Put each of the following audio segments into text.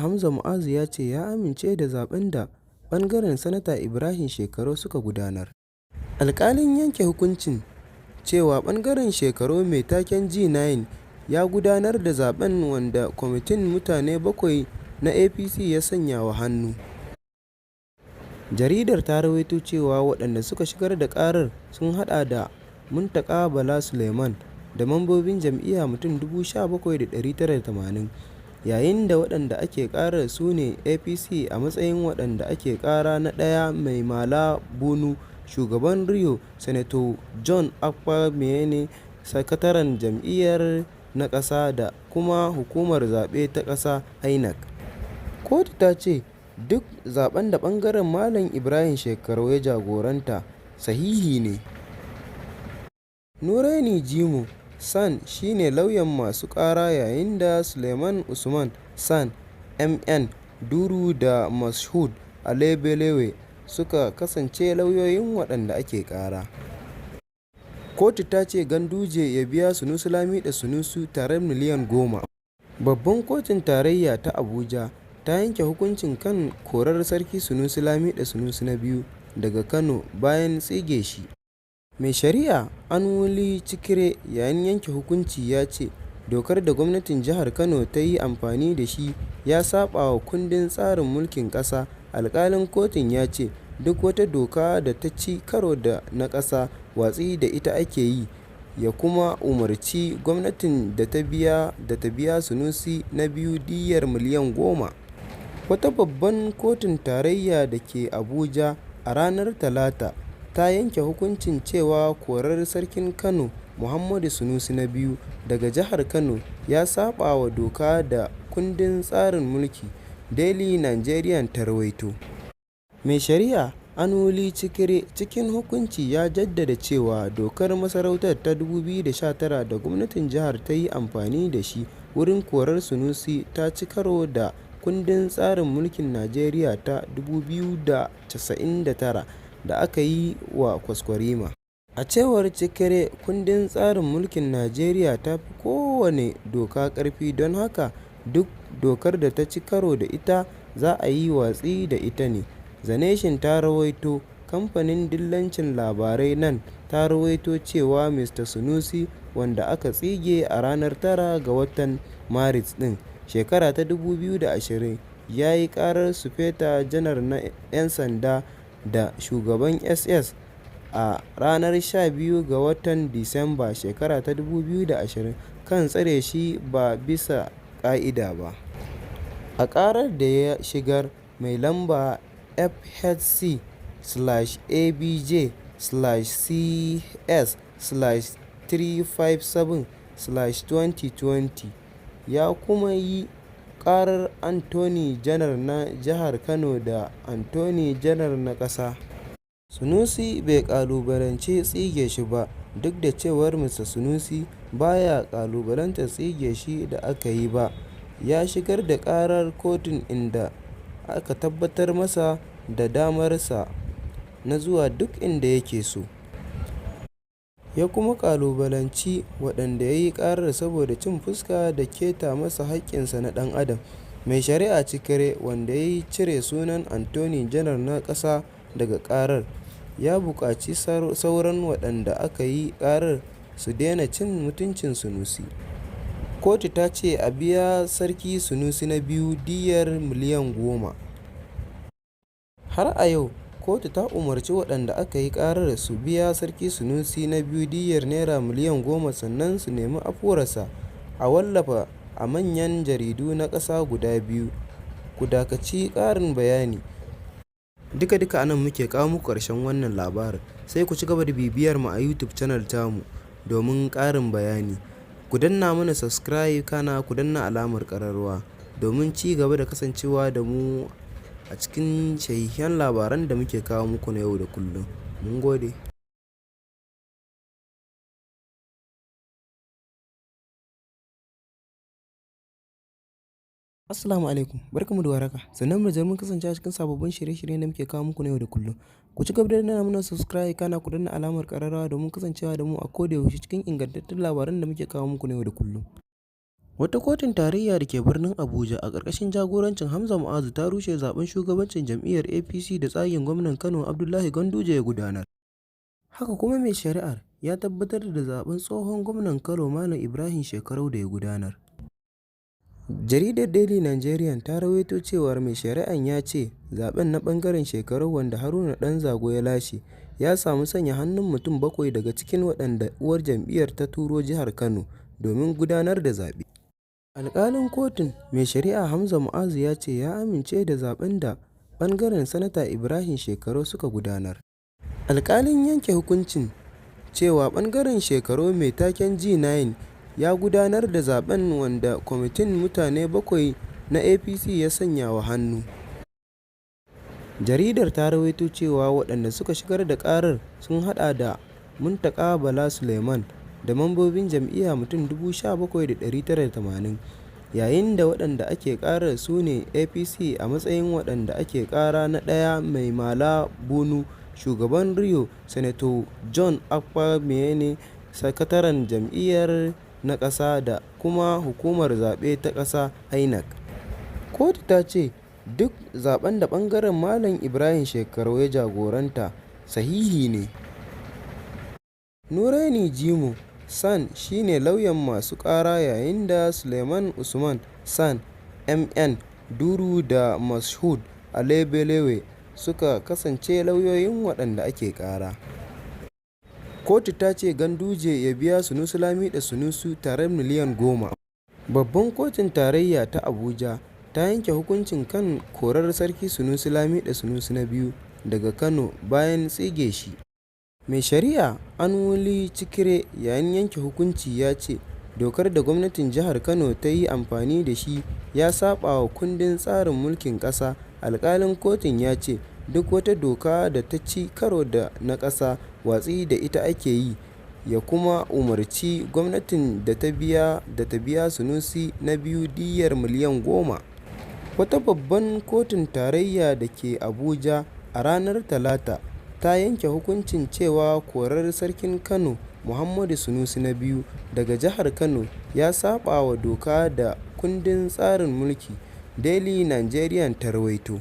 Hamza Mu'azu ya ce ya amince da zaɓen da ɓangaren Sanata Ibrahim Shekarau suka gudanar. Alƙalin yanke hukuncin cewa ɓangaren Shekarau mai taken G9 ya gudanar da zaɓen, wanda kwamitin mutane bakwai na APC ya sanyawa hannu. Jaridar ta rawaito cewa waɗanda suka shigar da ƙarar sun haɗa da Muntaka Bala Sulaiman da mambobin jam'iyyar mutum 17,980, yayin da waɗanda ake ƙarar su ne APC a matsayin waɗanda ake ƙara na ɗaya Mai Mala Buni shugaban riko, Sanato John Akpabio sakataren jam'iyyar na ƙasa da kuma Hukumar Zaɓe ta ƙasa (INEC). Kotu ta ce duk zaɓen da ɓangaren Malam Ibrahim Shekarau ya jagoranta sahihi ne. Nuraini Jimoh (SAN) shi ne lauyan masu ƙara yayin da Suleiman Usman (SAN), M. N. Duru da Mashood Alebelewe suka kasance lauyoyin waɗanda ake ƙara. Kotu ta ce Ganduje ya biya Sunusi Lamido Sanusi tarar miliyan 10. Babban Kotun Tarayya ta Abuja ta yanke hukunci kan korar Sarki Sanusi Lamido Sanusi na biyu daga Kano bayan tsige shi. Mai Shari'a Anwuli Chikere yayin yanke hukuncin ya ce dokar da gwamnatin jihar Kano ta yi amfani da shi ya saɓawa kundin tsarin mulkin ƙasa. Alƙalin kotun ya ce duk wata doka da ta ci karo da na ƙasa watsi da ita ake yi, ya kuma umarci gwamnatin da ta biya Sanusi na biyu diyyar miliyan 10. Wata Babban Kotun Tarayya da ke Abuja a ranar Talata ta yanke hukuncin cewa korar Sarkin Kano Muhammadu Sanusi na biyu daga jihar Kano ya saɓawa doka da kundin tsarin mulki, Daily Nigerian ta rawaito. Mai Shari'a Anwuli Chikere cikin hukuncin ya jaddada cewa dokar masarautar ta 2019 da gwamnatin jihar ta yi amfani da shi wurin korar Sanusi ta ci karo da kundin tsarin mulkin Najeriya ta 1999 da aka yi wa kwaskwarima. A cewar Chikere, kundin tsarin mulkin Najeriya ta fi kowanne doka ƙarfi don haka duk dokar da ta ci karo da ita za a yi watsi da ita ne. The Nation ta rawaito. Kamfanin dillancin labaran NAN ta rawaito cewa Mr. Sanusi, wanda aka tsige a ranar 9 ga watan Maris ɗin shekara ta 2020, ya yi ƙarar Sufeto Janar na 'Yan Sanda da Shugaban SSS a ranar 12 ga watan Disamba shekara ta 2020 kan tsare shi ba bisa ƙa'ida ba. A ƙarar da ya shigar mai lamba FHC/ABJ/CS/357/2020 ya kuma yi ƙarar Attorney General na Jihar Kano da Attorney General na ƙasa. Sanusi bai ƙalubalanci tsige shi ba. Duk da cewar Mr. Sanusi ba ya ƙalubalantar tsige shi da aka yi ba, ya shigar da ƙara kotu inda aka tabbatar masa da damarsa na zuwa duk inda yake so. Ya kuma ƙalubalanci waɗanda ya yi ƙarar saboda cin fuska da keta masa haƙƙinsa na ɗan'adam. Mai Shari'a Chikere, wanda ya cire sunan Attorney General na ƙasa daga ƙarar, ya buƙaci sauran waɗanda aka yi ƙarar su daina cin mutuncin Sanusi. Kotu ta ce a biya Sarki Sanusi na biyu diyyar miliyan 10. Har wa yau, kotu ta umarci waɗanda aka yi ƙarar su biya Sarki Sanusi na biyu diyyar Naira miliyan 10 sannan su nemi afuwarsa a wallafa a manyan jaridu na ƙasa guda biyu. Ku dakaci ƙarin bayani. Duka-duka a nan muke kawo muku ƙarshen wannan labarin. Sai ku ci gaba da bibiyar mu a YouTube channel tamu domin ƙarin bayani. Ku danna mana subscribe kana ku danna alamar ƙararrawa domin ci gaba da kasancewa da mu a cikin sahihan labaran da muke kawo muku na yau da kullum. Mun gode. Assalamu alaikum, barkanmu da warhaka. Sannan mu da mun kasance a cikin sababbin shirye-shiryen da muke kawo muku na yau da kullum. Ku ci gaba da danna mana subscribe kana ku danna alamar ƙararrawa domin kasancewa da mu a koda yaushe cikin ingantattun labaran da muke kawo muku na yau da kullum. Wata kotun tarayya da ke birnin Abuja a ƙarƙashin jagorancin Hamza Mu'azu ta rushe zaɓen shugabancin jam'iyyar APC da tsagin gwamnan Kano Abdullahi Ganduje ya gudanar. Haka kuma mai shari'ar ya tabbatar da zaɓen tsohon gwamnan Kano Malam Ibrahim Shekarau da ya gudanar. Jaridar Daily Nigerian ta rawaito cewa mai shari'ar ya ce zaɓen na ɓangaren Shekarau, wanda Haruna Ɗanzago ya lashe, ya samu sanya hannun mutum bakwai daga cikin waɗanda uwar jam'iyyar ta turo jihar Kano domin gudanar da zaɓe. Alƙalin kotun, Mai Shari'a Hamza Mu'azu ya ce ya amince da zaɓen da ɓangaren Sanata Ibrahim Shekarau suka gudanar. Alƙalin yanke hukuncin cewa ɓangaren Shekarau mai taken G9 ya gudanar da zaɓen wanda kwamitin mutane bakwai na APC ya sanyawa hannu. Jaridar ta rawaito cewa waɗanda suka shigar da ƙarar sun haɗa da Muntaka Bala Suleiman da mambobin jam'iyyar mutum 17,980, yayin da waɗanda ake ƙarar su ne APC a matsayin waɗanda ake ƙara na ɗaya Mai Mala Bunu, shugaban riko, Sanato John Akpabio sakataren jam'iyyar na ƙasa da kuma Hukumar Zaɓe ta ƙasa (INEC). Kotu ta ce duk zaɓen da ɓangaren Malam Ibrahim Shekarau ya jagoranta sahihi ne. Nuraini Jimoh (SAN) shi ne lauyan masu ƙara yayin da Suleiman Usman (SAN), M. N. Duru da Mashood Alebelewe suka kasance lauyoyin waɗanda ake ƙara. Kotu ta ce Ganduje ya biya Sunusi Lamido Sanusi tarar miliyan 10. Babbar Kotun Tarayya ta Abuja ta yanke hukunci kan korar Sarki Sanusi Lamido Sanusi na biyu daga Kano bayan tsige shi. Mai Shari'a Anwuli Chikere yayin yanke hukuncin ya ce dokar da gwamnatin jihar Kano ta yi amfani da shi ya saɓawa kundin tsarin mulkin ƙasa. Alƙalin kotun ya ce duk wata doka da ta ci karo da na ƙasa watsi da ita ake yi, ya kuma umarci gwamnatin da ta biya Sanusi na biyu diyyar miliyan 10. Wata babban kotun tarayya da ke Abuja a ranar Talata ta yanke hukuncin cewa korar Sarkin Kano Muhammadu Sanusi na biyu daga jihar Kano ya saɓawa doka da kundin tsarin mulki, Daily Nigerian ta rawaito.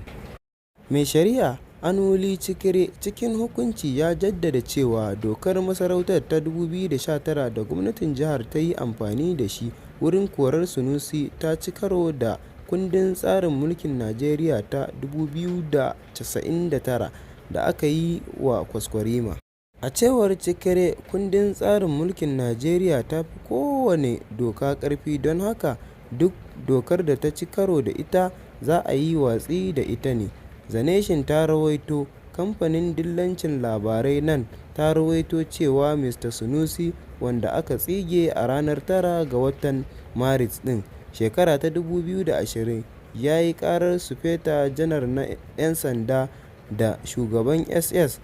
Mai Shari'a Anwuli Chikere cikin hukuncin ya jaddada cewa dokar masarautar ta 2019 da gwamnatin jihar ta yi amfani da shi wurin korar Sanusi ta ci karo da kundin tsarin mulkin Najeriya ta 1999 da aka yi wa kwaskwarima. A cewar Chikere, kundin tsarin mulkin Najeriya ta fi kowanne doka ƙarfi don haka duk dokar da ta ci karo da ita za a yi watsi da ita ne. The Nation ta rawaito. Kamfanin dillancin labaran nan ta rawaito cewa Mr. Sanusi, wanda aka tsige a ranar 9 ga watan Maris ɗin shekara ta 2020, ya yi ƙarar Sufeto Janar na 'Yan Sanda da Shugaban SSS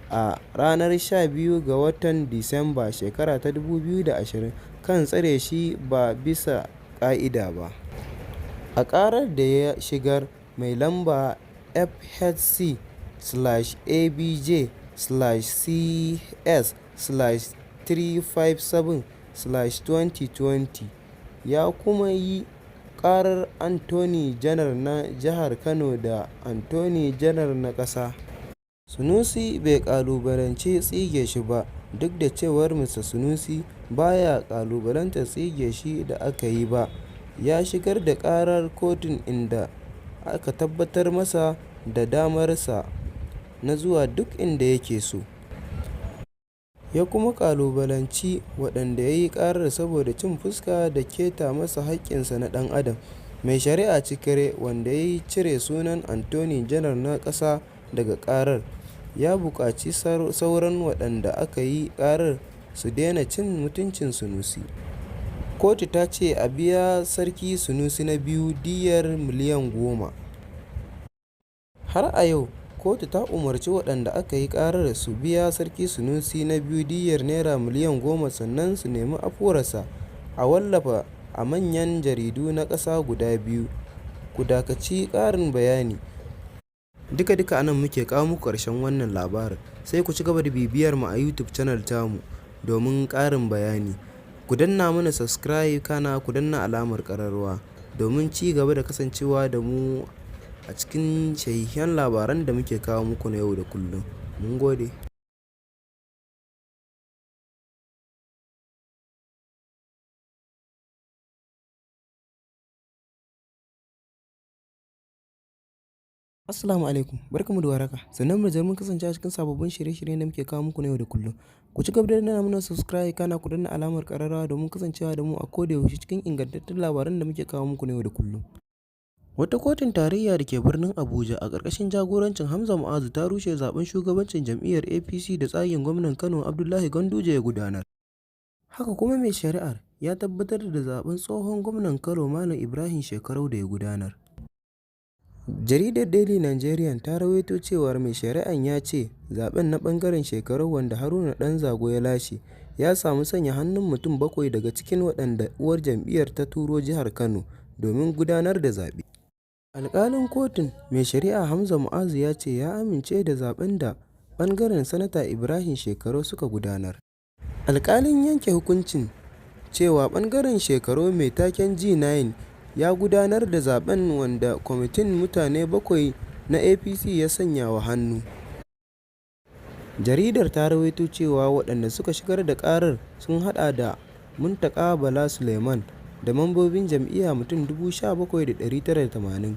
a ranar 12 ga watan Disamba shekara ta 2020 kan tsare shi ba bisa ƙa'ida ba. A ƙarar da ya shigar mai lamba FHC/ABJ/CS/357/2020 ya kuma yi ƙarar Attorney General na Jihar Kano da Attorney General na ƙasa. Sanusi bai ƙalubalanci tsige shi ba. Duk da cewa Mr. Sanusi ba ya ƙalubalantar tsige shi da aka yi ba, ya shigar da ƙara kotu inda aka tabbatar masa da damarsa na zuwa duk inda yake so. Ya kuma ƙalubalanci waɗanda ya yi ƙarar saboda cin fuska da keta masa haƙƙinsa na ɗan'adam. Mai Shari'a Chikere, wanda ya cire sunan Attorney General na ƙasa daga ƙarar, ya buƙaci sauran waɗanda aka yi ƙarar su daina cin mutuncin Sanusi. Kotu ta ce a biya Sarki Sanusi na biyu diyyar miliyan 10. Har wa yau, kotu ta umarci waɗanda aka yi ƙarar su biya Sarki Sanusi na biyu diyyar Naira miliyan 10 sannan su nemi afuwarsa a wallafa a manyan jaridu na ƙasa guda biyu. Ku dakaci ƙarin bayani. Duka-duka a nan muke kawo muku ƙarshen wannan labarin. Sai ku ci gaba da bibiyar mu a YouTube channel tamu domin ƙarin bayani. Ku danna mana subscribe, kana ku danna alamar ƙararrawa domin ci gaba da kasancewa da mu a cikin sahihan labaran da muke kawo muku na yau da kullum. Mun gode. Assalamu alaikum, barkamu da warhaka. Sannan mu da mun kasance a cikin sababbin shirye-shiryen da muke kawo muku na yau da kullum. Ku ci gaba da danna mana subscribe, kana ku danna alamar ƙararrawa domin kasancewa da mu a koda yaushe cikin ingantattun labaran da muke kawo muku na yau da kullum. Wata kotun tarayya da ke birnin Abuja a ƙarƙashin jagorancin Hamza Mu'azu ta rushe zaɓen shugabancin jam'iyyar APC da tsagin gwamnan Kano Abdullahi Ganduje ya gudanar. Haka kuma mai shari'ar ya tabbatar da zaɓen tsohon gwamnan Kano Malam Ibrahim Shekarau da ya gudanar. Jaridar Daily Nigerian ta rawaito cewa mai shari'ar ya ce zaɓen na ɓangaren Shekarau, wanda Haruna Ɗanzago ya lashe, ya samu sanya hannun mutum bakwai daga cikin waɗanda uwar jam'iyyar ta turo jihar Kano domin gudanar da zaɓe. Alƙalin kotun, Mai Shari'a Hamza Mu'azu ya ce ya amince da zaɓen da ɓangaren Sanata Ibrahim Shekarau suka gudanar. Alƙalin yanke hukuncin cewa ɓangaren Shekarau mai taken G9 ya gudanar da zaɓen wanda kwamitin mutane bakwai na APC ya sanya wa hannu. Jaridar ta rawaito cewa waɗanda suka shigar da ƙarar sun haɗa da Muntaka Bala Suleiman da mambobin jam'iyya mutum 17,980,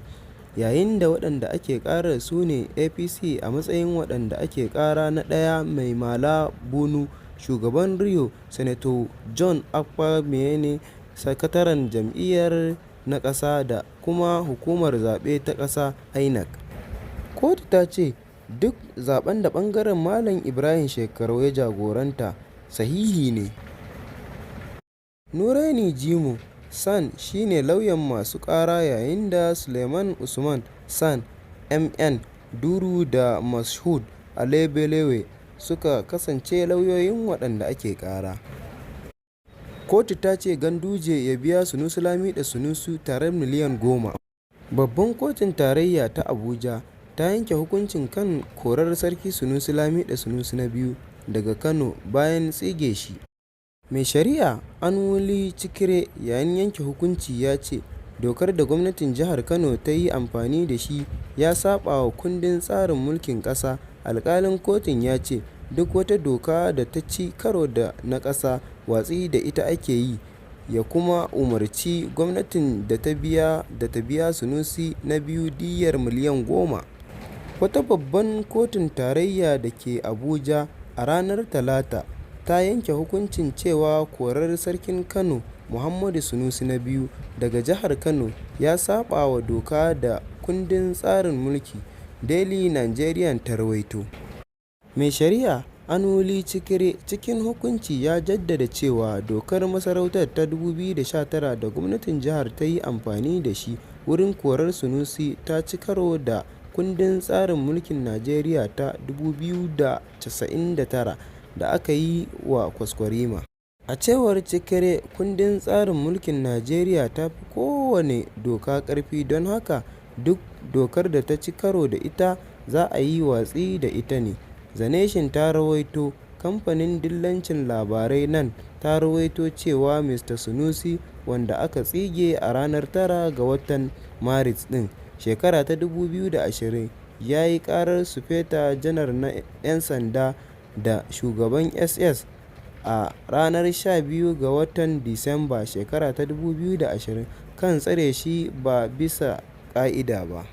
yayin da waɗanda ake ƙarar su ne APC a matsayin waɗanda ake ƙara na ɗaya Mai Mala Bunu, shugaban Rio, Sanato John Akpabio, sakataren jam'iyyar na ƙasa da kuma Hukumar Zaɓe ta Ƙasa (INEC). Kotu ta ce duk zaɓen da ɓangaren Malam Ibrahim Shekarau ya jagoranta sahihi ne. Nuraini Jimoh (SAN) shi ne lauyan masu ƙara yayin da Suleiman Usman (SAN), M. N. Duru da Mashood Alebelewe suka kasance lauyoyin waɗanda ake ƙara. Kotu ta ce Ganduje ya biya Sunusi Lamido Sanusi tarar miliyan 10. Babban Kotun Tarayya ta Abuja ta yanke hukunci kan korar Sarki Sanusi Lamido Sanusi na biyu daga Kano bayan tsige shi. Mai Shari'a Anwuli Chikere, yayin yanke hukuncin ya ce dokar da gwamnatin jihar Kano ta yi amfani da shi ya saɓawa kundin tsarin mulkin ƙasa. Alƙalin kotun ya ce duk wata doka da ta ci karo da na ƙasa watsi da ita ake yi, ya kuma umarci gwamnatin da ta biya Sanusi na biyu diyyar miliyan 10. Wata babban kotun tarayya da ke Abuja a ranar Talata ta yanke hukuncin cewa korar Sarkin Kano Muhammadu Sanusi na biyu daga jihar Kano ya saɓawa doka da kundin tsarin mulki, Daily Nigerian ta rawaito. Mai Shari'a Anwuli Chikere cikin hukuncin ya jaddada cewa dokar masarautar ta 2019 da gwamnatin jihar ta yi amfani da shi wurin korar Sanusi ta ci karo da kundin tsarin mulkin Najeriya ta 1999 da aka yi wa kwaskwarima. A cewar Chikere, kundin tsarin mulkin Najeriya ta fi kowanne doka ƙarfi don haka duk dokar da ta ci karo da ita za a yi watsi da ita ne. The Nation ta rawaito. Kamfanin dillancin labarai nan ta rawaito cewa Mr. Sanusi, wanda aka tsige a ranar 9 ga watan Maris ɗin shekara ta 2020, ya yi ƙarar Sufeto Janar na 'Yan Sanda da Shugaban SS a ranar 12 ga watan Disamba shekara ta 2020 kan tsare shi ba bisa ƙa'ida ba.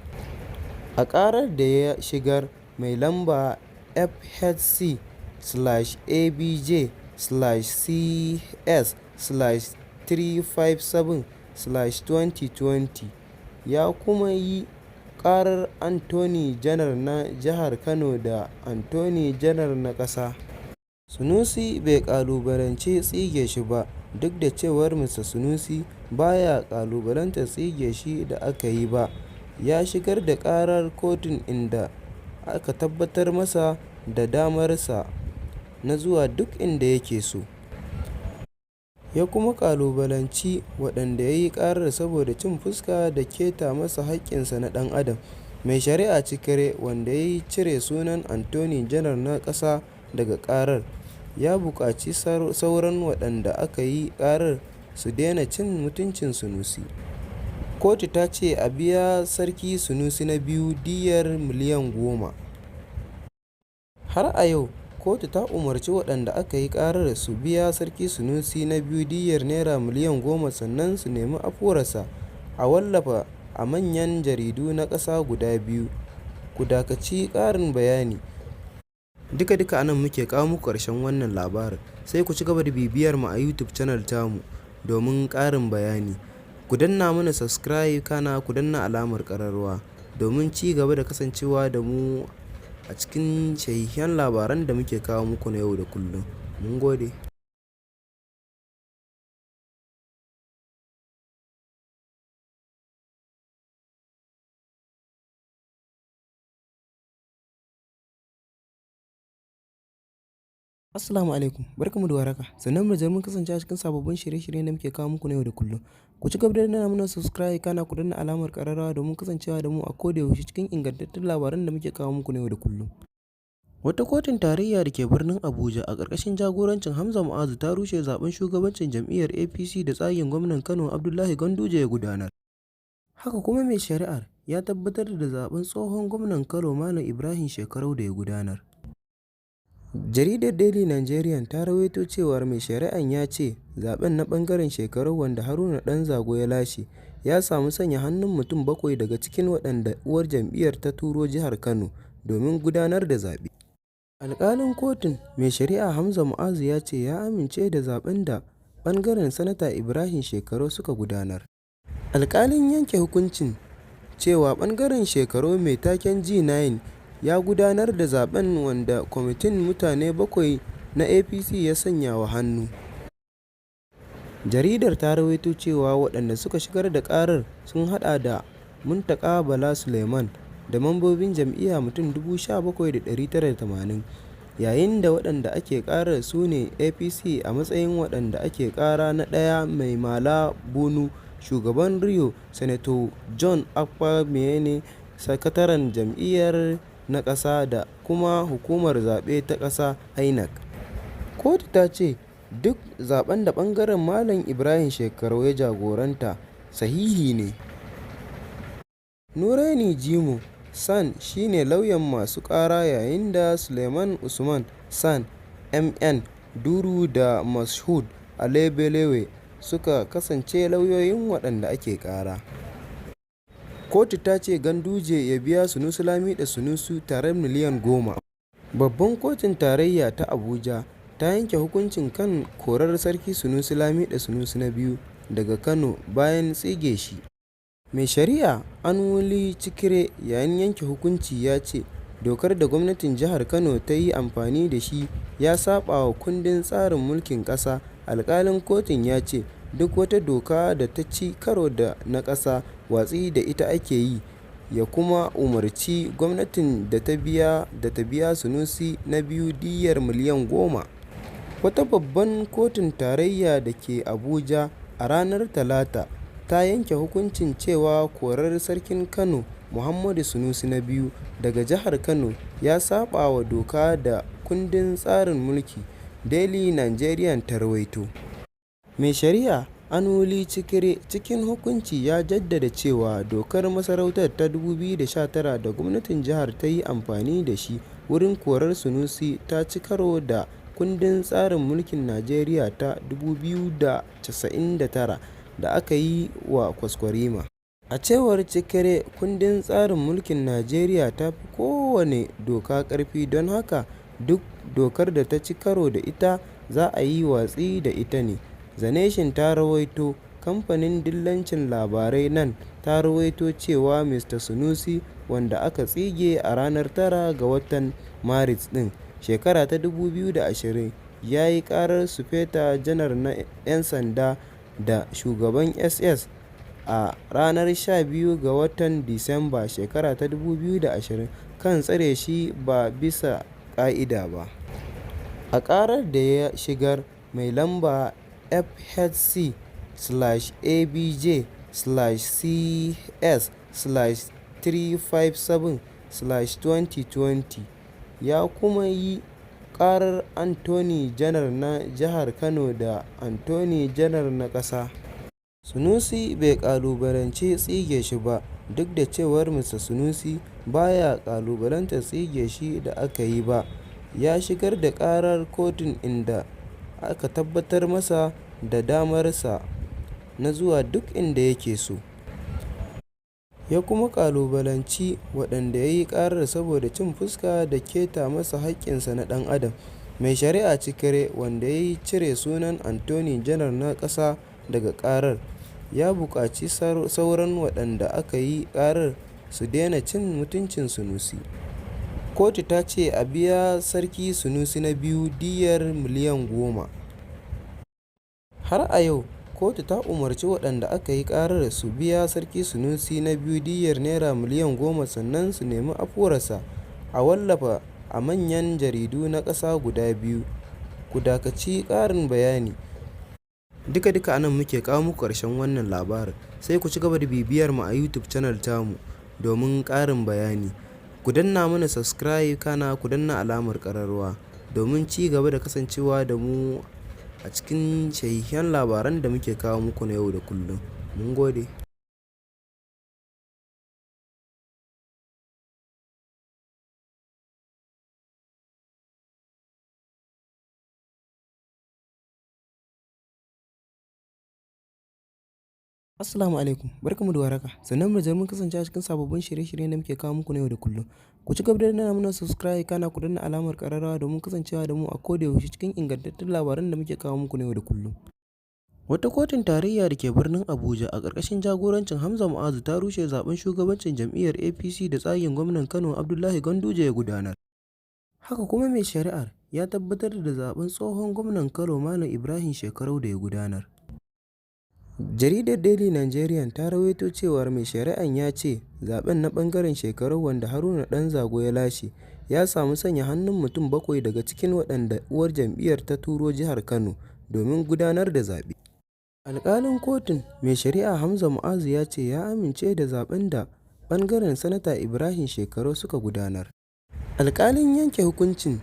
A ƙarar da ya shigar mai lamba FHC/ABJ/CS/357/2020 ya kuma yi ƙarar Attorney General na Jihar Kano da Attorney General na ƙasa. Sanusi bai ƙalubalanci tsige shi ba. Duk da cewa Mr. Sanusi ba ya ƙalubalantar tsige shi da aka yi ba, ya shigar da ƙara kotu inda aka tabbatar masa da damarsa na zuwa duk inda yake so. Ya kuma ƙalubalanci waɗanda ya yi ƙarar saboda cin fuska da keta masa haƙƙinsa na ɗan'adam. Mai Shari'a Chikere, wanda ya cire sunan Attorney General na ƙasa daga ƙarar, Ya buƙaci sauran waɗanda aka yi ƙarar su daina cin mutuncin Sunusi. Kotu ta ce a biya Sarki Sunusi na II diyyar miliyan 10. Har wa yau, kotu ta umarci waɗanda aka yi ƙarar su biya Sarki Sunusi na II diyyar Naira miliyan 10 sannan su nemi afuwarsa, a wallafa a manyan jaridu na ƙasa guda biyu. Ku dakaci ƙarin bayani. Duka-duka a nan muke kawo muku ƙarshen wannan labarin. Sai ku ci gaba da bibiyar mu a YouTube channel tamu domin ƙarin bayani. Ku danna mana subscribe, kana ku danna alamar ƙararrawa domin ci gaba da kasancewa da mu a cikin sahihan labaran da muke kawo muku na yau da kullum. Mun gode. Assalamu alaikum, barkamu da warhaka. Sannan mu da mun kasance a cikin sababbin shirye-shiryen da muke kawo muku na yau da kullum. Ku ci gaba da danna mana subscribe, kana ku danna alamar ƙararrawa domin kasancewa da mu a koda yaushe cikin ingantattun labaran da muke kawo muku na yau da kullum. Wata kotun tarayya da ke birnin Abuja a ƙarƙashin jagorancin Hamza Mu'azu ta rushe zaɓen shugabancin jam'iyyar APC da tsagin gwamnan Kano Abdullahi Ganduje ya gudanar. Haka kuma mai shari'ar ya tabbatar da zaɓen tsohon gwamnan Kano Malam Ibrahim Shekarau da ya gudanar. Jaridar Daily Nigerian ta rawaito cewa mai shari'ar ya ce zaɓen na ɓangaren Shekarau, wanda Haruna Ɗanzago ya lashe, ya samu sanya hannun mutum bakwai daga cikin waɗanda uwar jam'iyyar ta turo jihar Kano domin gudanar da zaɓe. Alƙalin kotun, Mai Shari'a Hamza Mu'azu ya ce ya amince da zaɓen da ɓangaren Sanata Ibrahim Shekarau suka gudanar. Alƙalin yanke hukuncin cewa ɓangaren Shekarau mai taken G9 ya gudanar da zaɓen wanda kwamitin mutane bakwai na APC ya sanyawa hannu. Jaridar ta rawaito cewa waɗanda suka shigar da ƙarar sun haɗa da Muntaka Bala Suleiman da mambobin jam'iyyar mutum 17,980, yayin da waɗanda ake ƙarar su ne APC a matsayin waɗanda ake ƙara na ɗaya Mai Mala Bunu, shugaban riko, Sanato John Akpabio, sakataren jam'iyyar na ƙasa, da kuma Hukumar Zaɓe ta ƙasa (INEC). Kotu ta ce duk zaɓen da ɓangaren Malam Ibrahim Shekarau ya jagoranta sahihi ne. Nuraini Jimoh (SAN) shi ne lauyan masu ƙara yayin da Suleiman Usman (SAN), M. N. Duru da Mashood Alebelewe suka kasance lauyoyin waɗanda ake ƙara. Kotu ta ce Ganduje ya biya Sunusi Lamido Sunusi tarar miliyan 10. Babbar Kotun Tarayya ta Abuja ta yanke hukunci kan korar Sarki Sunusi Lamido Sunusi na II daga Kano bayan tsige shi. Mai Shari'a Anwuli Chikere, yayin yanke hukuncin ya ce dokar da gwamnatin jihar Kano ta yi amfani da shi ya saɓawa kundin tsarin mulkin ƙasa. Alƙalin kotun ya ce duk wata doka da ta ci karo da na ƙasa watsi da ita ake yi, ya kuma umarci gwamnatin da ta biya Sunusi na II diyyar miliyan 10. Wata babban kotun tarayya da ke Abuja a ranar Talata ta yanke hukuncin cewa korar Sarkin Kano Muhammadu Sanusi II daga jihar Kano ya saɓawa doka da kundin tsarin mulki, Daily Nigerian ta rawaito. Mai Shari'a Anwuli Chikere cikin hukuncin ya jaddada cewa dokar masarautar ta 2019 da gwamnatin jihar ta yi amfani da shi wurin korar Sunusi ta ci karo da kundin tsarin mulkin Najeriya ta 1999 da aka yi wa kwaskwarima. A cewar Chikere, kundin tsarin mulkin Najeriya ta fi kowanne doka ƙarfi, don haka duk dokar da ta ci karo da ita za a yi watsi da ita ne. The Nation ta rawaito. Kamfanin dillancin labaran NAN ta rawaito cewa Mr. Sunusi, wanda aka tsige a ranar 9 ga watan Maris ɗin shekara ta 2020, ya yi ƙarar Sufeto Janar na 'Yan Sanda da Shugaban SSS a ranar 12 ga watan Disamba shekara ta 2020 kan tsare shi ba bisa ƙa'ida ba. A ƙarar da ya shigar mai lamba FHC/ABJ/CS/357/2020 ya kuma yi Ƙarar Attorney General na Jihar Kano da Attorney General na ƙasa. Sunusi bai ƙalubalanci tsige shi ba. Duk da cewar Mr. Sanusi ba ya ƙalubalantar tsige shi da aka yi ba, ya shigar da ƙara kotu inda aka tabbatar masa da damarsa na zuwa duk inda yake so. Ya kuma ƙalubalanci waɗanda ya yi ƙarar saboda cin fuska da keta masa haƙƙinsa na ɗan'adam. Mai Shari'a Chikere, wanda ya cire sunan Attorney General na ƙasa daga ƙarar, ya buƙaci sauran waɗanda aka yi ƙarar su daina cin mutuncin Sunusi. Kotu ta ce a biya Sarki Sunusi na II diyyar miliyan 10. Har wa yau, kotu ta umarci waɗanda aka yi ƙarar su biya Sarki Sunusi na II diyyar Naira miliyan 10 sannan su nemi afuwarsa a wallafa a manyan jaridu na ƙasa guda biyu. Ku dakaci ƙarin bayani. Duka-duka a nan muke kawo muku ƙarshen wannan labarin. Sai ku ci gaba da bibiyar mu a YouTube channel tamu domin ƙarin bayani. Ku danna mana subscribe, kana ku danna alamar ƙararrawa domin ci gaba da kasancewa da mu a cikin sahihan labaran da muke kawo muku na yau da kullum. Mun gode. Assalamu alaikum, barkamu da warhaka. Sannan mu da mun kasance a cikin sababbin shirye-shiryen da muke kawo muku na yau da kullum. Ku ci gaba da danna mana subscribe, kana ku danna alamar ƙararrawa domin kasancewa da mu a koda yaushe cikin ingantattun labaran da muke kawo muku na yau da kullum. Wata kotun tarayya da ke birnin Abuja a ƙarƙashin jagorancin Hamza Mu'azu ta rushe zaɓen shugabancin jam'iyyar APC da tsagin gwamnan Kano Abdullahi Ganduje ya gudanar. Haka kuma mai shari'ar ya tabbatar da zaɓen tsohon gwamnan Kano Malam Ibrahim Shekarau da ya gudanar. Jaridar Daily Nigerian ta rawaito cewa mai shari'ar ya ce zaɓen na ɓangaren Shekarau, wanda Haruna Ɗanzago ya lashe, ya samu sanya hannun mutum bakwai daga cikin waɗanda uwar jam'iyyar ta turo jihar Kano domin gudanar da zaɓe. Alƙalin kotun, Mai Shari'a Hamza Mu'azu ya ce ya amince da zaɓen da ɓangaren Sanata Ibrahim Shekarau suka gudanar. Alƙalin ya yanke hukuncin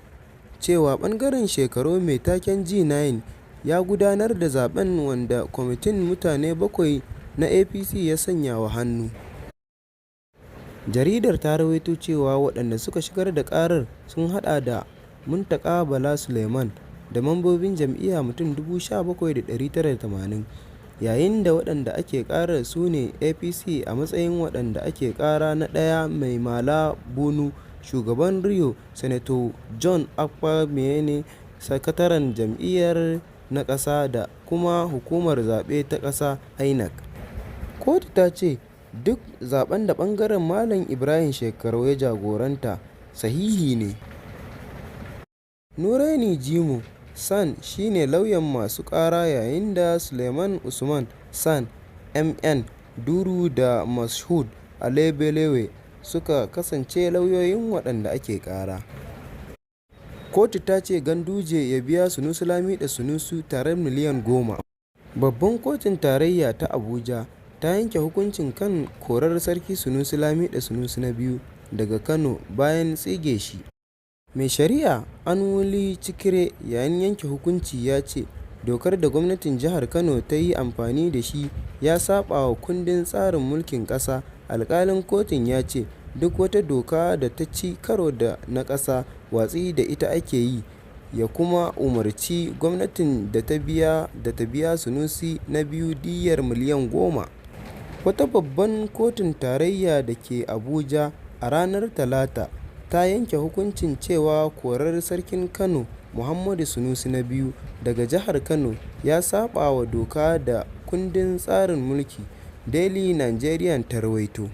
cewa ɓangaren Shekarau mai taken G9 ya gudanar da zaɓen, wanda kwamitin mutane bakwai na APC ya sanyawa hannu. Jaridar ta rawaito cewa waɗanda suka shigar da ƙarar sun haɗa da Muntaka Bala Suleiman da mambobin jam'iyyar mutum 17,980, yayin da waɗanda ake ƙarar su ne APC a matsayin waɗanda ake ƙara na ɗaya Mai Mala Bunu, shugaban riko, Sanato John Akpabio, sakataren jam'iyyar na ƙasa, da kuma Hukumar Zaɓe ta Ƙasa (INEC). Kotu ta ce duk zaɓen da ɓangaren Malam Ibrahim Shekarau ya jagoranta sahihi ne. Nuraini Jimoh (SAN) shi ne lauyan masu ƙara yayin da Suleiman Usman (SAN), M. N. Duru da Mashood Alebelewe suka kasance lauyoyin waɗanda ake ƙara. Kotu ta ce Ganduje ya biya Sunusi Lamido Sanusi tarar miliyan 10. Babbar Kotun Tarayya ta Abuja ta yanke hukunci kan korar Sarki Sunusi Lamido Sanusi na II daga Kano bayan tsige shi. Mai Shari'a Anwuli Chikere, yayin yanke hukuncin ya ce dokar da gwamnatin jihar Kano ta yi amfani da shi ya saɓawa kundin tsarin mulkin ƙasa. Alƙalin kotun ya ce duk wata doka da ta ci karo da na ƙasa watsi da ita ake yi, ya kuma umarci gwamnatin da ta biya Sanusi na II diyyar miliyan 10. Wata babban kotun tarayya da ke Abuja a ranar Talata ta yanke hukuncin cewa korar Sarkin Kano Muhammadu Sanusi II daga jihar Kano ya saɓawa doka da kundin tsarin mulki, Daily Nigerian ta rawaito.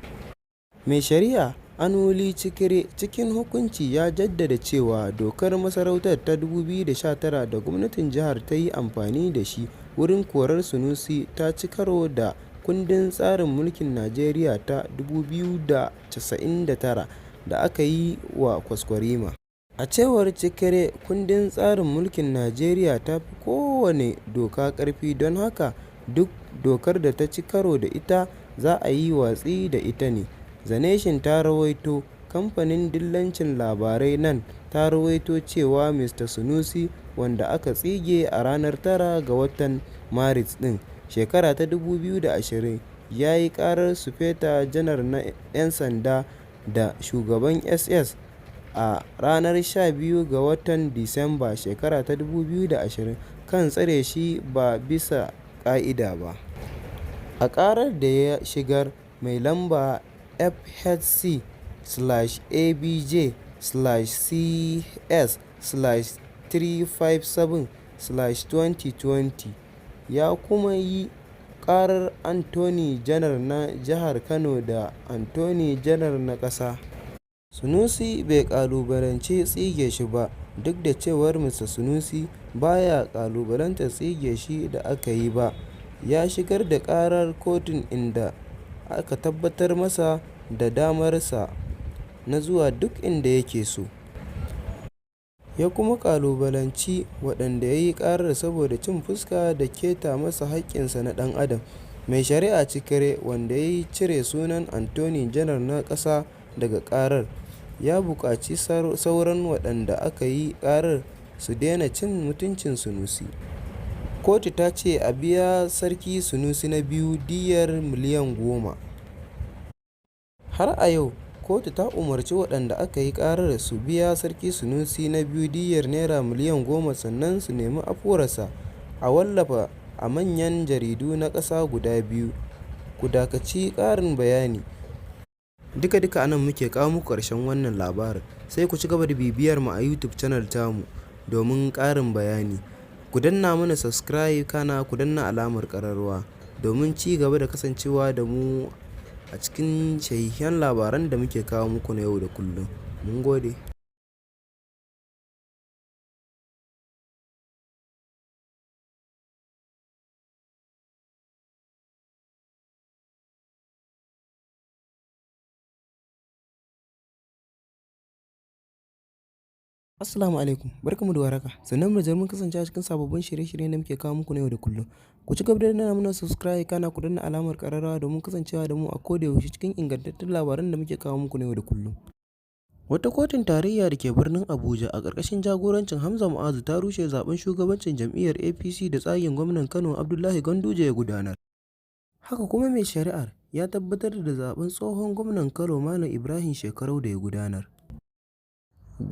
Mai Shari'a Anwuli Chikere cikin hukuncin ya jaddada cewa dokar masarautar ta 2019 da gwamnatin jihar ta yi amfani da shi wurin korar Sanusi ta ci karo da kundin tsarin mulkin Najeriya ta 1999 da aka yi wa kwaskwarima. A cewar Chikere, kundin tsarin mulkin Najeriya ta fi kowanne doka ƙarfi, don haka duk dokar da ta ci karo da ita za a yi watsi da ita ne. The Nation ta rawaito. Kamfanin dillancin labaran NAN ta rawaito cewa Mista Sunusi wanda aka tsige a ranar 9 ga watan Maris ɗin 2020 ya yi ƙarar Sufeto Janar na 'Yan Sanda da Shugaban SSS a ranar 12 ga watan Disamba 2020 kan tsare shi ba bisa ƙa'ida ba. A ƙarar da ya shigar mai lamba FHC/ABJ/CS/357/2020 ya kuma yi ƙarar Attorney General na Jihar Kano da Attorney General na ƙasa. Sunusi bai ƙalubalanci tsige shi ba. Duk da cewar Mista Sunusi ba ya ƙalubalantar tsige shi da aka yi ba, ya shigar da ƙara kotu inda aka tabbatar masa da damarsa na zuwa duk inda yake so. Ya kuma ƙalubalanci waɗanda ya yi ƙarar saboda cin fuska da keta masa haƙƙinsa na ɗan'adam. Mai Shari'a Chikere, wanda ya cire sunan Attorney General na ƙasa daga ƙarar, ya buƙaci sauran waɗanda aka yi ƙarar su daina cin mutuncin Sunusi. Kotu ta ce a biya Sarki Sunusi na II diyyar miliyan 10. Har wa yau, kotu ta umarci waɗanda aka yi ƙarar su biya Sarki Sunusi na II diyyar Naira miliyan 10 sannan su nemi afuwarsa, a wallafa a manyan jaridu na ƙasa guda biyu. Ku dakaci ƙarin bayani. Duka-duka a nan muke kawo muku ƙarshen wannan labarin. Sai ku ci gaba da bibiyar mu a YouTube channel tamu domin ƙarin bayani. Ku danna mana subscribe kana ku danna alamar ƙararrawa domin ci gaba da kasancewa da mu a cikin sahihan labaran da muke kawo muku na yau da kullum. Mun gode. Assalamu alaikum, barkanmu da warhaka. Sannan mu da mun kasance a cikin sababbin shirye-shiryen da muke kawo muku na yau da kullum. Ku ci gaba da danna mana subscribe kana ku danna alamar ƙararrawa domin kasancewa da mu a koda yaushe cikin ingantattun labaran da muke kawo muku na yau da kullum. Wata kotun tarayya da ke birnin Abuja a ƙarƙashin jagorancin Hamza Mu'azu ta rushe zaɓen shugabancin jam'iyyar APC da tsagin gwamnan Kano Abdullahi Ganduje ya gudanar. Haka kuma mai shari'ar ya tabbatar da zaɓen tsohon gwamnan Kano Malam Ibrahim Shekarau da ya gudanar.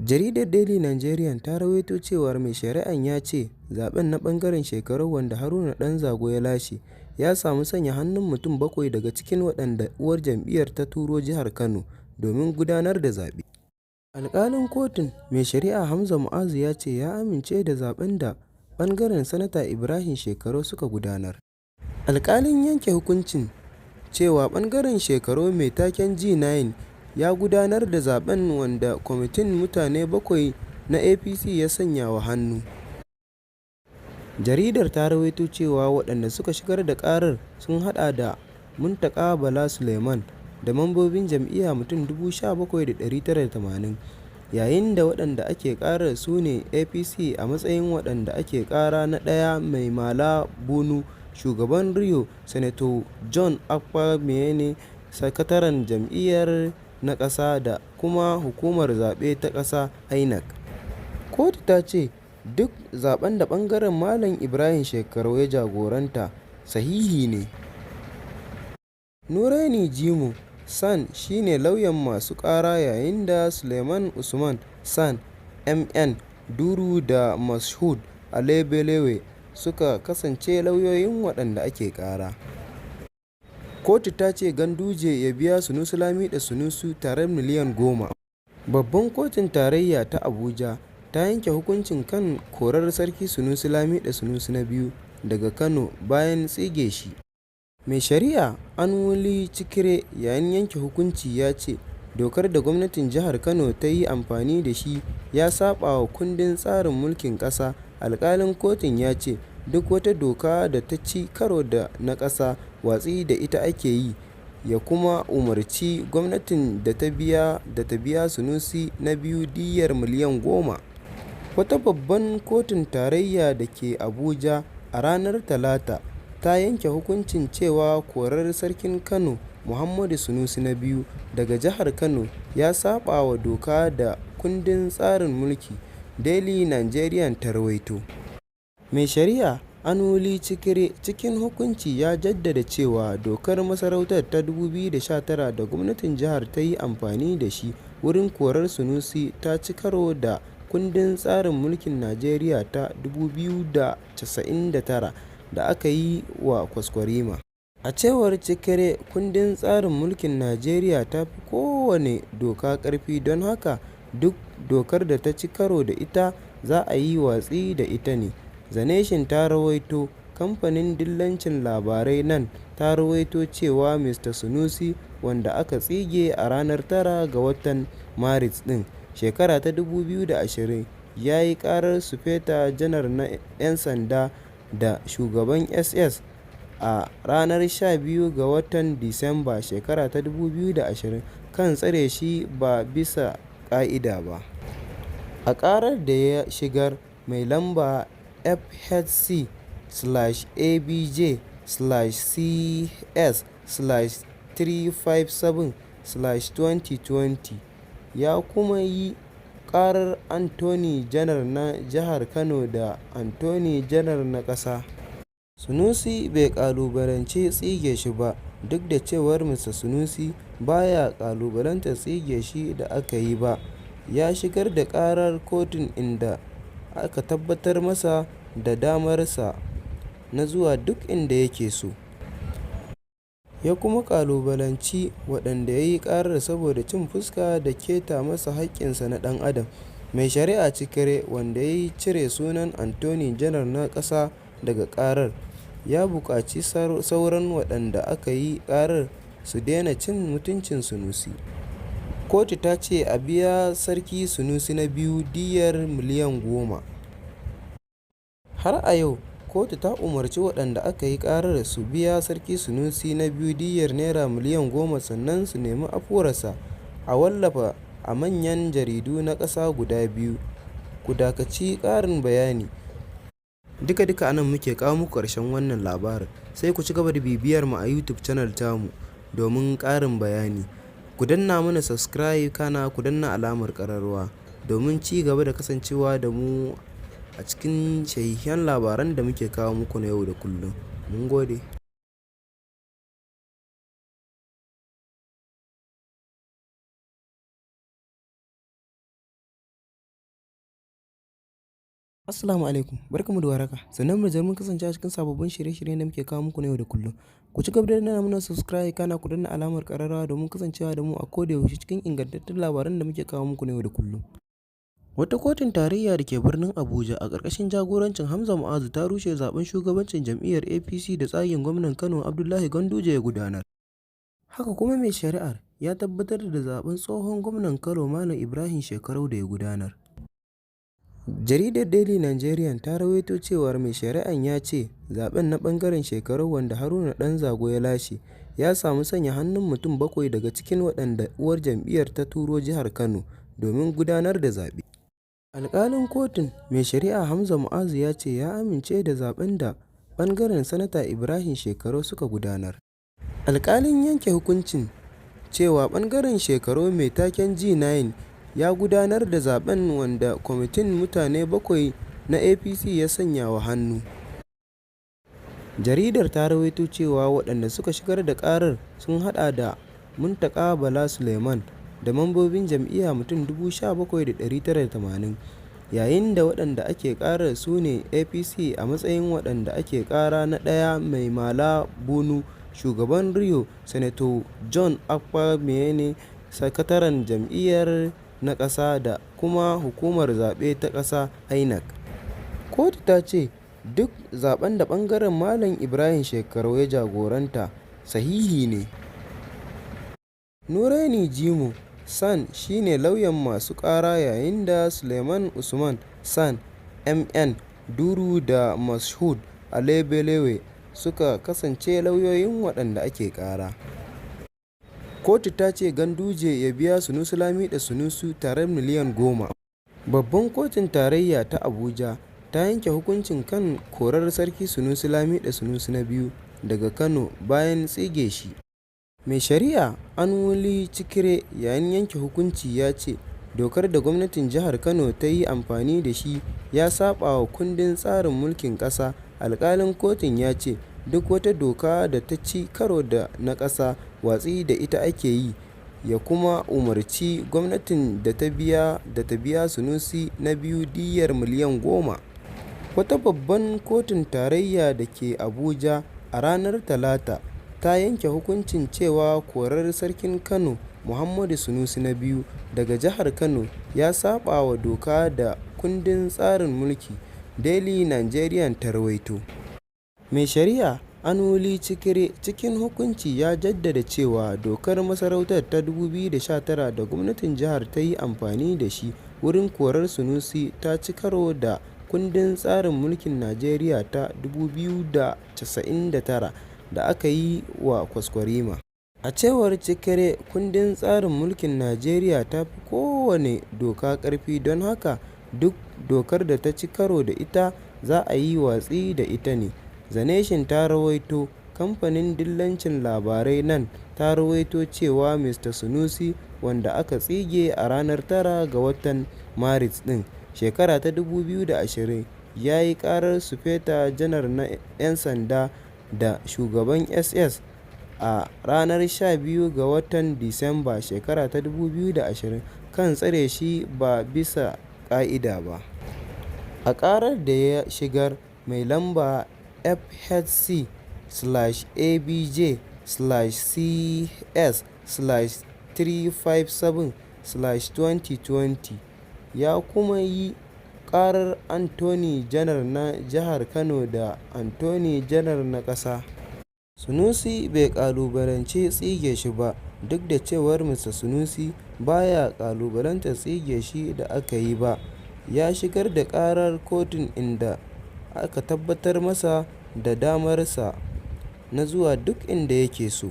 Jaridar Daily Nigerian ta rawaito cewa mai shari'ar ya ce zaɓen na ɓangaren Shekarau wanda Haruna Ɗanzago ya lashe, ya samu sanya hannun mutum bakwai daga cikin waɗanda uwar jam'iyyar ta turo jihar Kano domin gudanar da zaɓe. Alƙalin kotun, Mai Shari'a Hamza Mu'azu ya ce ya amince da zaɓen da ɓangaren Sanata Ibrahim Shekarau suka gudanar. Alƙalin yanke hukuncin cewa ɓangaren Shekarau mai taken G9 ya gudanar da zaɓen wanda kwamitin mutane bakwai na APC ya sanyawa hannu. Jaridar ta rawaito cewa waɗanda suka shigar da ƙarar sun haɗa da Muntaka Bala Suleiman da mambobin jam'iyyar mutum 17,980, yayin da waɗanda ake ƙarar su ne APC a matsayin waɗanda ake ƙara na ɗaya Mai Mala Bunu, shugaban Rio, Sanato John Akpabio sakataren jam'iyyar na ƙasa da kuma Hukumar Zaɓe ta ƙasa (INEC). Kotu ta ce duk zaɓen da ɓangaren Malam Ibrahim Shekarau ya jagoranta sahihi ne. Nuraini Jimoh (SAN) shi ne lauyan masu ƙara yayin da Suleiman Usman (SAN), M. N. Duru da Mashood Alebelewe suka kasance lauyoyin waɗanda ake ƙara. Kotu ta ce Ganduje ya biya Sunusi Lamido Sunusi tarar miliyan 10. Babbar Kotun Tarayya ta Abuja ta yanke hukunci kan korar Sarki Sunusi Lamido Sunusi na II daga Kano bayan tsige shi. Mai Shari'a Anwuli Chikere yayin yanke hukuncin ya ce dokar da gwamnatin jihar Kano ta yi amfani da shi ya saɓawa kundin tsarin mulkin ƙasa. Alƙalin kotun ya ce duk wata doka da ta ci karo da na ƙasa watsi da ita ake yi, ya kuma umarci gwamnatin da ta biya Sunusi na II diyyar miliyan 10. Wata babban kotun tarayya da ke Abuja a ranar Talata ta yanke hukuncin cewa korar Sarkin Kano Muhammadu Sanusi na II daga Jihar Kano ya saɓawa doka da kundin tsarin mulki, Daily Nigerian ta rawaito. Mai Shari'a Anuli Chikere cikin hukuncin ya jaddada cewa dokar masarautar ta 2019 da gwamnatin jihar ta yi amfani da shi wurin korar Sanusi ta ci karo da kundin tsarin mulkin Najeriya ta 1999 da aka yi wa kwaskwarima. A cewar Chikere, kundin tsarin mulkin Najeriya ta fi kowanne doka ƙarfi don haka duk dokar da ta ci karo da ita za a yi watsi da ita ne. The Nation ta rawaito. Kamfanin dillancin labaran NAN ta rawaito cewa Mista Sanusi, wanda aka tsige a ranar 9 ga watan Maris ɗin shekara ta 2020, ya yi ƙarar Sufeto Janar na 'Yan Sanda da Shugaban SSS a ranar 12 ga watan Disamba shekara ta 2020 kan tsare shi ba bisa ƙa'ida ba. A ƙarar da ya shigar mai lamba FHC/ABJ/CS/357/2020, ya kuma yi ƙarar Attorney General na Jihar Kano da Attorney General na ƙasa. Sanusi bai ƙalubalanci tsige shi ba. Duk da cewar Mista Sanusi ba ya ƙalubalantar tsige shi da aka yi ba, ya shigar da ƙarar kotun inda aka tabbatar masa da damarsa na zuwa duk inda yake so. Ya kuma ƙalubalanci waɗanda ya yi ƙarar saboda cin fuska da keta masa haƙƙinsa na ɗan'adam. Mai Shari'a Chikere, wanda ya cire sunan Attorney General na ƙasa daga ƙarar, ya buƙaci sauran waɗanda aka yi ƙarar su daina cin mutuncin Sanusi. Kotu ta ce a biya Sarki Sanusi na II diyyar miliyan 10. Har wa yau, kotu ta umarci waɗanda aka yi ƙarar su biya Sarki Sanusi na II diyyar Naira miliyan 10 sannan su nemi afuwarsa a wallafa a manyan jaridu na ƙasa guda biyu. Ku dakaci ƙarin bayani. Duka-duka a nan muke kawo muku ƙarshen wannan labarin. Sai ku ci gaba da bibiyar mu a YouTube channel tamu domin ƙarin bayani. Ku danna mana subscribe kana ku danna alamar ƙararrawa domin ci gaba da kasancewa da mu a cikin sahihan labaran da muke kawo muku na yau da kullum. Mun gode. Assalamu alaikum, barkanmu da warhaka. Sannan mu da mun kasance a cikin sababbin shirye-shiryen da muke kawo muku na yau da kullum. Ku ci gaba da danna mana subscribe kana ku danna alamar ƙararrawa domin kasancewa da mu a koda yaushe cikin ingantattun labaran da muke kawo muku na yau da kullum. Wata kotun tarayya da ke birnin Abuja a ƙarƙashin jagorancin Hamza Mu'azu ta rushe zaɓen shugabancin jam'iyyar APC da tsagin gwamnan Kano Abdullahi Ganduje ya gudanar. Haka kuma mai shari'ar ya tabbatar da zaɓen tsohon gwamnan Kano Malam Ibrahim Shekarau da ya gudanar. Jaridar Daily Nigerian ta rawaito cewa mai shari'ar ya ce zaɓen na ɓangaren Shekarau wanda Haruna Ɗanzago ya lashe, ya samu sanya hannun mutum bakwai daga cikin waɗanda uwar jam'iyyar ta turo jihar Kano domin gudanar da zaɓe. Alƙalin kotun, Mai Shari'a Hamza Mu'azu ya ce ya amince da zaɓen da ɓangaren Sanata Ibrahim Shekarau suka gudanar. Alƙalin yanke hukuncin cewa ɓangaren Shekarau mai taken G9 ya gudanar da zaɓen wanda kwamitin mutane bakwai na APC ya sanyawa hannu. Jaridar ta rawaito cewa waɗanda suka shigar da ƙarar sun haɗa da Muntaka Bala Suleiman da mambobin jam'iyyar mutum 17,980, yayin da waɗanda ake ƙarar su ne APC a matsayin waɗanda ake ƙara na ɗaya Mai Mala Bunu, shugaban Rio, Sanato John Akpabio sakataren jam'iyyar na ƙasa da kuma Hukumar Zaɓe ta ƙasa (INEC). Kotu ta ce duk zaɓen da ɓangaren Malam Ibrahim Shekarau ya jagoranta sahihi ne. Nuraini Jimoh (SAN) shi ne lauyan masu ƙara yayin da Suleiman Usman (SAN), M. N. Duru da Mashood Alebelewe suka kasance lauyoyin waɗanda ake ƙara. Kotu ta ce Ganduje ya biya Sanusi Lamido Sanusi tarar miliyan 10. Babbar Kotun Tarayya ta Abuja ta yanke hukunci kan korar Sarki Sanusi Lamido Sanusi na II daga Kano bayan tsige shi. Mai Shari'a Anwuli Chikere, yayin yanke hukunci ya ce dokar da gwamnatin jihar Kano ta yi amfani da shi ya saɓawa kundin tsarin mulkin ƙasa. Alƙalin kotun ya ce duk wata doka da ta ci karo da na ƙasa watsi da ita ake yi, ya kuma umarci gwamnatin da ta biya Sanusi na II diyyar miliyan 10. Wata babban kotun tarayya da ke Abuja a ranar Talata ta yanke hukuncin cewa korar Sarkin Kano Muhammadu Sanusi II daga jihar Kano ya saɓawa doka da kundin tsarin mulki, Daily Nigerian ta rawaito. Mai Shari'a Anwuli Chikere cikin hukuncin ya jaddada cewa dokar masarautar ta 2019 da gwamnatin jihar ta yi amfani da shi wurin korar Sanusi ta ci karo da kundin tsarin mulkin Najeriya ta 1999 da aka yi wa kwaskwarima. A cewar Chikere, kundin tsarin mulkin Najeriya ta fi kowanne doka ƙarfi don haka duk dokar da ta ci karo da ita za a yi watsi da ita ne. The Nation ta rawaito. Kamfanin dillancin labaran NAN ta rawaito cewa Mr. Sanusi, wanda aka tsige a ranar 9 ga watan Maris ɗin shekara ta 2020, ya yi ƙarar Sufeto Janar na 'Yan Sanda da Shugaban SSS a ranar 12 ga watan Disamba shekara ta 2020 kan tsare shi ba bisa ƙa'ida ba. A ƙarar da ya shigar mai lamba FHC/ABJ/CS/357/2020, ya kuma yi ƙarar Attorney General na Jihar Kano da Attorney General na ƙasa. Sanusi bai ƙalubalanci tsige shi ba. Duk da cewar Mr. Sanusi ba ya ƙalubalantar tsige shi da aka yi ba, ya shigar da ƙarar kotun inda aka tabbatar masa da damarsa na zuwa duk inda yake so.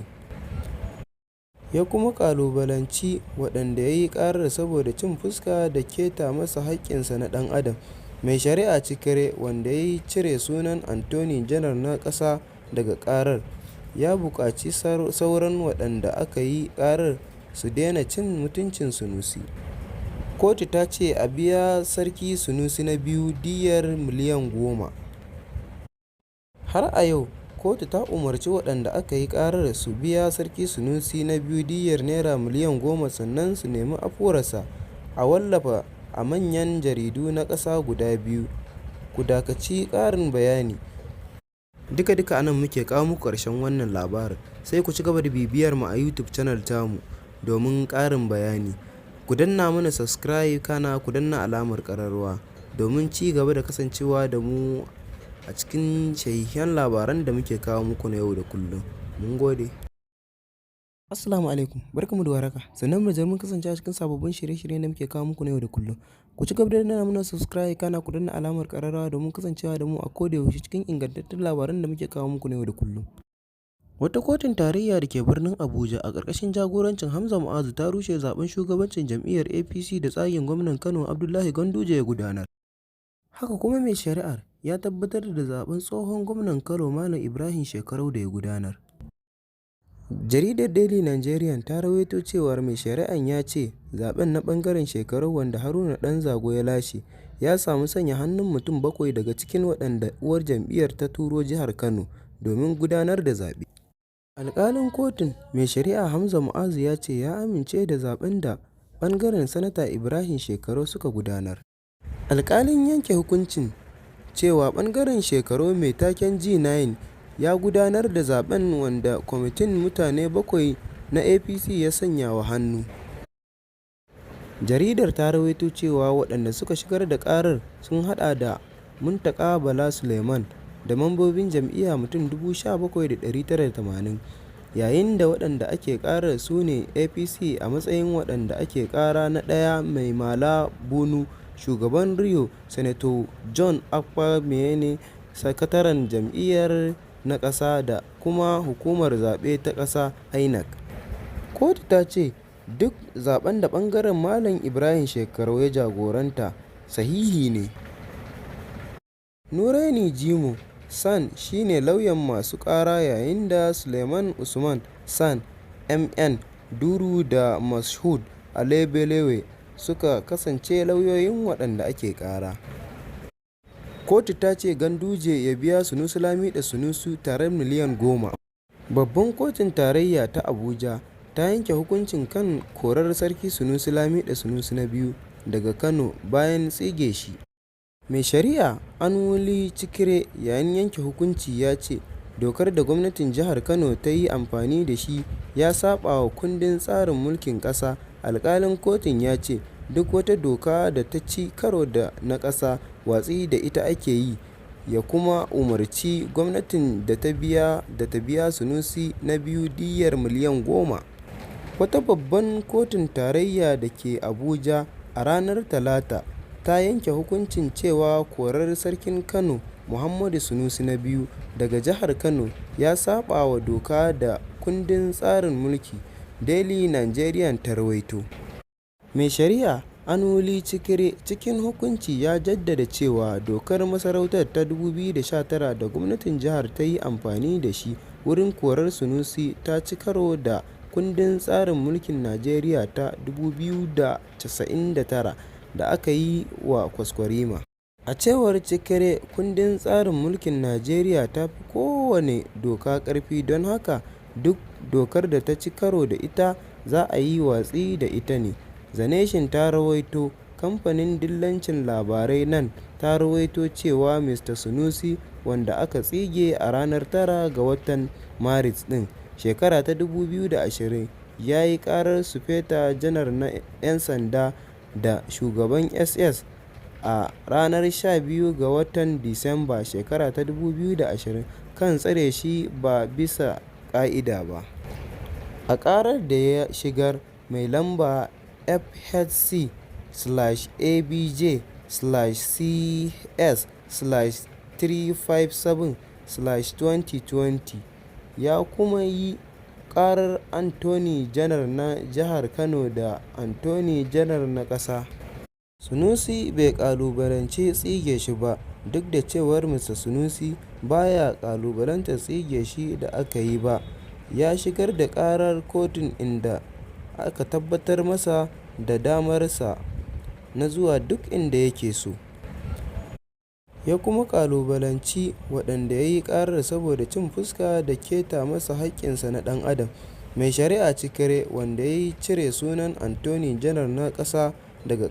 Ya kuma ƙalubalanci waɗanda ya yi ƙarar saboda cin fuska da keta masa haƙƙinsa na ɗan'adam. Mai Shari'a Chikere, wanda ya cire sunan Attorney General na ƙasa daga ƙarar, ya buƙaci sauran waɗanda aka yi ƙarar su daina cin mutuncin Sanusi. Kotu ta ce a biya Sarki Sanusi na II diyyar miliyan 10. Har wa yau, kotu ta umarci waɗanda aka yi ƙarar su biya Sarki Sanusi na II diyyar Naira miliyan 10 sannan su nemi afuwarsa a wallafa a manyan jaridu na ƙasa guda biyu. Ku dakaci ƙarin bayani. Duka-duka a nan muke kawo muku ƙarshen wannan labarin. Sai ku ci gaba da bibiyar mu a YouTube channel tamu domin ƙarin bayani. Ku danna mana subscribe kana ku danna alamar ƙararrawa domin ci gaba da kasancewa da mu a cikin sahihan labaran da muke kawo muku na yau da kullum. Mun gode. Assalamu alaikum, barkamu da warhaka. Sannan mu da mun kasance a cikin sababbin shirye-shiryen da muke kawo muku na yau da kullum. Ku ci gaba da danna mana subscribe kana ku danna alamar ƙararrawa domin kasancewa da mu a koda yaushe cikin ingantattun labaran da muke kawo muku na yau da kullum. Wata kotun tarayya da ke birnin Abuja a ƙarƙashin jagorancin Hamza Mu'azu ta rushe zaɓen shugabancin jam'iyyar APC da tsagin gwamnan Kano Abdullahi Ganduje ya gudanar. Haka kuma mai shari'ar ya tabbatar da zaɓen tsohon gwamnan Kano Malam Ibrahim Shekarau da ya gudanar. Jaridar Daily Nigerian ta rawaito cewa mai shari'ar ya ce zaɓen na ɓangaren Shekarau, wanda Haruna Ɗanzago ya lashe, ya samu sanya hannun mutum bakwai daga cikin waɗanda uwar jam'iyyar ta turo jihar Kano domin gudanar da zaɓe. Alƙalin kotun, Mai Shari'a Hamza Mu'azu ya ce ya amince da zaɓen da ɓangaren Sanata Ibrahim Shekarau suka gudanar. Alƙalin ya yanke hukuncin cewa ɓangaren Shekarau mai taken G9 ya gudanar da zaɓen wanda kwamitin mutane bakwai na APC ya sanyawa hannu. Jaridar ta rawaito cewa waɗanda suka shigar da ƙarar sun haɗa da Muntaka Bala Suleiman da mambobin jam'iyyar mutum 17,980, yayin da waɗanda ake ƙarar su ne APC a matsayin waɗanda ake ƙara na ɗaya Mai Mala Bunu, shugaban Rio, Sanato John Akpabio, sakataren jam'iyyar na ƙasa da kuma Hukumar Zaɓe ta Ƙasa (INEC). Kotu ta ce duk zaɓen da ɓangaren Malam Ibrahim Shekarau ya jagoranta sahihi ne. Nuraini Jimoh (SAN) shi ne lauyan masu ƙara yayin da Suleiman Usman (SAN) M. N. Duru da Mashood Alegbeleye suka kasance lauyoyin waɗanda ake ƙara. Kotu ta ce Ganduje ya biya Sunusi Lamido Sanusi tarar miliyan 10. Babbar Kotun Tarayya ta Abuja ta yanke hukunci kan korar Sarki Sanusi Lamido Sanusi na biyu daga Kano bayan tsige shi. Mai Shari'a Anwuli Chikere yayin yanke hukuncin ya ce dokar da gwamnatin jihar Kano ta yi amfani da shi ya saɓawa kundin tsarin mulkin ƙasa. Alƙalin kotun ya ce duk wata doka da ta ci karo da na ƙasa watsi da ita ake yi, ya kuma umarci gwamnatin da ta biya Sanusi na biyu diyyar miliyan 10. Wata Babban Kotun Tarayya da ke Abuja a ranar Talata ta yanke hukuncin cewa korar Sarkin Kano Muhammadu Sanusi na biyu daga jihar Kano ya saɓawa doka da kundin tsarin mulki, Daily Nigerian ta rawaito. Mai Shari'a Anwuli Chikere cikin hukuncin ya jaddada cewa dokar masarautar ta 2019 da gwamnatin jihar ta yi amfani da shi wurin korar Sanusi ta ci karo da kundin tsarin mulkin Najeriya ta 1999 da aka yi wa kwaskwarima. A cewar Chikere, kundin tsarin mulkin Najeriya ta fi kowanne doka ƙarfi don haka duk dokar da ta ci karo da ita za a yi watsi da ita ne. The Nation ta rawaito. Kamfanin dillancin labaran NAN ta rawaito cewa Mr. Sanusi, wanda aka tsige a ranar 9 ga watan Maris ɗin shekara ta 2020, ya yi ƙarar Sufeto Janar na 'Yan Sanda da Shugaban SSS a ranar 12 ga watan Disambar shekara ta 2020 kan tsare shi ba bisa ƙa'ida ba. A ƙarar da ya shigar mai lamba FHC/ABJ/CS/357/2020, ya kuma yi ƙarar Attorney General na Jihar Kano da Attorney General na ƙasa. Sanusi bai ƙalubalanci tsige shi ba. Duk da cewar Mr. Sanusi ba ya ƙalubalantar tsige shi da aka yi ba, ya shigar da ƙara kotu inda aka tabbatar masa da damarsa na zuwa duk inda yake so. Ya kuma ƙalubalanci waɗanda ya yi ƙarar saboda cin fuska da keta masa haƙƙinsa na ɗan'adam. Mai Shari'a Chikere, wanda ya cire sunan Attorney General na ƙasa daga.